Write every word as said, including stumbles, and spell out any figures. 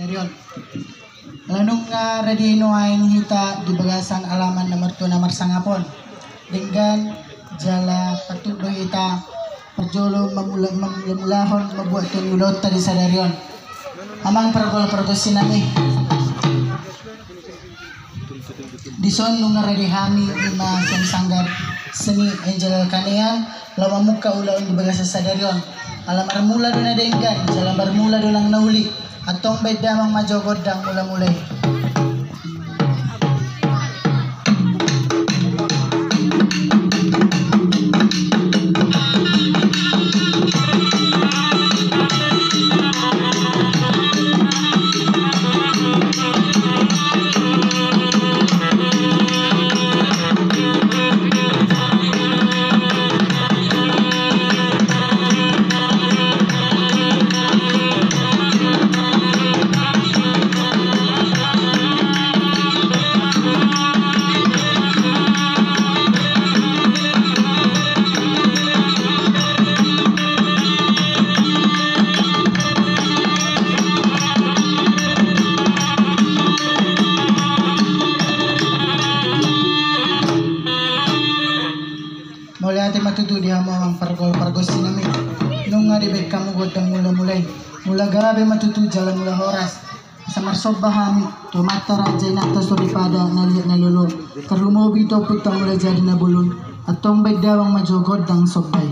Ala nunga rade nuaeng hita di bagasan alaman na martua na marsangap on, denggan jala patut do hita parjolo mamula-, mamulamulahon mambuat tu ni ulaonta di sadari on. Amang pargol pargonsi nami, dison nunga rade hami, ima sian sanggar seni Angel Kanean, laho mamungka ulaon di bagasan sadari on. Ala marmula do na denggan jala marmula do nang na uli. Antong baen damang ma jo gondang mulamula i. Mauliate ma tutu di hamu amang pargol pargonsi nami. Nunga dibaen hamu gondang mulamula i. Mula gabe ma tutu jala mula horas. Asa marsomba hami tu amanta raja, inanta soripada, na liat na lolo, tarlumobi tu ompunta Mulajadi Na Bolon. Antong baen damang ma jo gondang somba i.